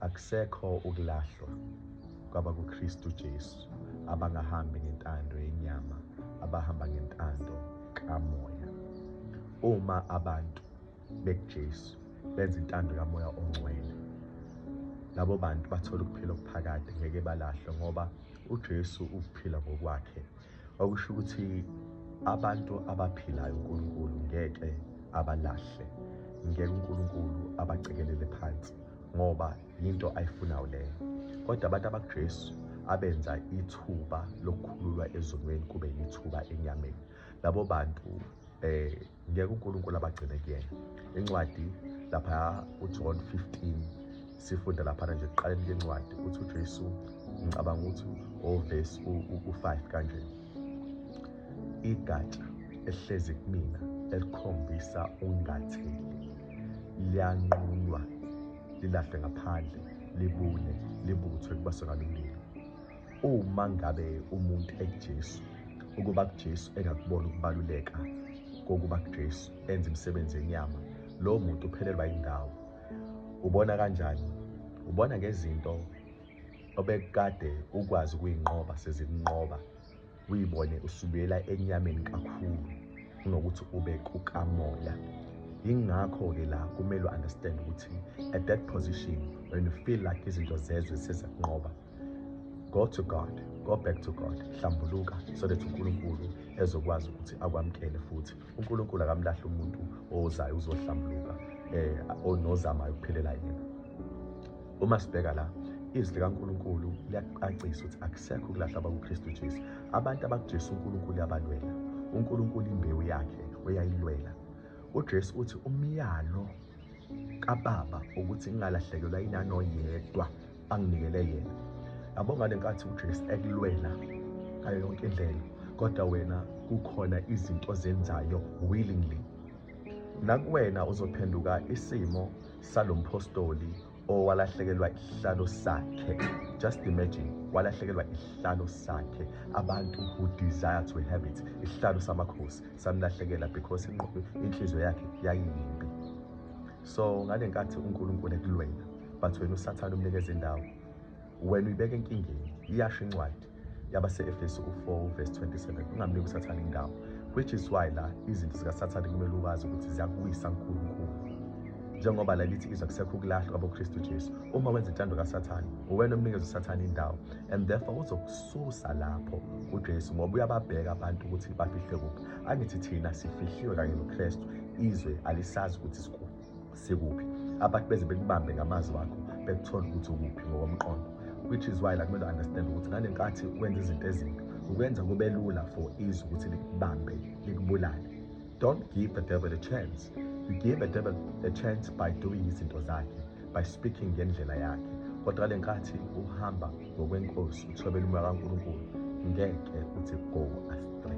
Akusekho ukulahlwa kwabakuKristu Jesu, abangahambi ngentando yenyama, abahamba ngentando kaMoya. Uma abantu bekuJesu benza intando kaMoya oNgcwele, labo bantu bathola ukuphila okuphakade, ngeke balahlwe, ngoba uJesu ukuphila ngokwakhe. Okusho ukuthi abantu abaphilayo uNkulunkulu ngeke abalahle, ngeke uNkulunkulu abacekelele phansi, ngoba yinto ayifunayo leyo. Kodwa abantu abakuJesu abenza ithuba lokukhululwa ezonweni kube yithuba enyameni, labo bantu ngeke uNkulunkulu abagcine kuyena. Incwadi lapha uJohn 15, sifunda lapha nje ekuqaleni kwencwadi, uthi uJesu, ngicabanga ukuthi ovesi u-5 kanje, igatsha elihlezi kumina elikhombisa ungatheli liyanqunywa, lilahlwe ngaphandle, libune, libuthwe, kubaswe ngalomlilo. Uma ngabe umuntu ekuJesu, ukuba kuJesu engakubona ukubaluleka kokuba kuJesu, enza imisebenzi yenyama, lowo muntu uphelelwa indawo. Ubona kanjani? Ubona ngezinto obekade ukwazi ukuyinqoba sezikunqoba, uyibone usubuyela enyameni kakhulu kunokuthi ube kukamoya. Yingakho-ke la kumele u-understand ukuthi at that position when you feel like izinto zezwe seziyakunqoba, go to God, go back to God, hlambuluka so that uNkulunkulu ezokwazi ukuthi akwamukele futhi. uNkulunkulu akamlahli umuntu ozayo uzohlambuluka, onozamayo ukuphelela yena. Uma sibheka la, izwi likaNkulunkulu liyacacisa ukuthi akusekho ukulahla abakuKristu Jesu. Abantu abakuJesu uNkulunkulu uyabalwela. uNkulunkulu imbewu yakhe uyayilwela. UJesu uthi umyalo kaBaba ukuthi ngingalahlekelwa yinani oyedwa anginikele yena. Yabo, ngale nkathi uJesu ekulwela ngayo yonke indlela, kodwa wena kukhona izinto ozenzayo willingly. Nakuwena uzophenduka isimo salompostoli owalahlekelwa isihlalo sakhe. Just imagine, walahlekelwa isihlalo sakhe. Abantu who desire to have it, isihlalo samakhosi samlahlekela because inhliziyo yakhe yayiyimbi. So ngale nkathi uNkulunkulu ekulwela, but wena uSathane umnikeza indawo, wena uyibeka enkingeni. Iyasho incwadi yabase-Efesu u-4 verse 27, ungamniki uSathane indawo, which is why la izinto zikaSathane kumele ukwazi ukuthi ziyakuwisa uNkulunkulu. Njengoba la lithi izwa, kusekho ukulahlwa kwaboKristu Jesu. Uma wenza intando kaSathane, uwena omnikeza uSathane indawo, and therefore uzokususa lapho uJesu, ngoba uyababheka abantu ukuthi bafihle kuphi. Angithi thina sifihliwe kanye noKristu, izwe alisazi ukuthi sikuphi. Abantu beze bekubambe ngamazwi wakho, bekuthole ukuthi ukuphi ngokomqondo, which is why la kumele understand ukuthi ngale nkathi wenza izinto ezimbi, ukwenza kube lula for izwe ukuthi likubambe, likubulale. Don't give the devil a chance. You give the devil a chance by doing izinto zakhe, by speaking ngendlela yakhe. Kodwa ngale nkathi uhamba ngokwenkosi, uthobela umoya kaNkulunkulu, ngeke uthi go astray.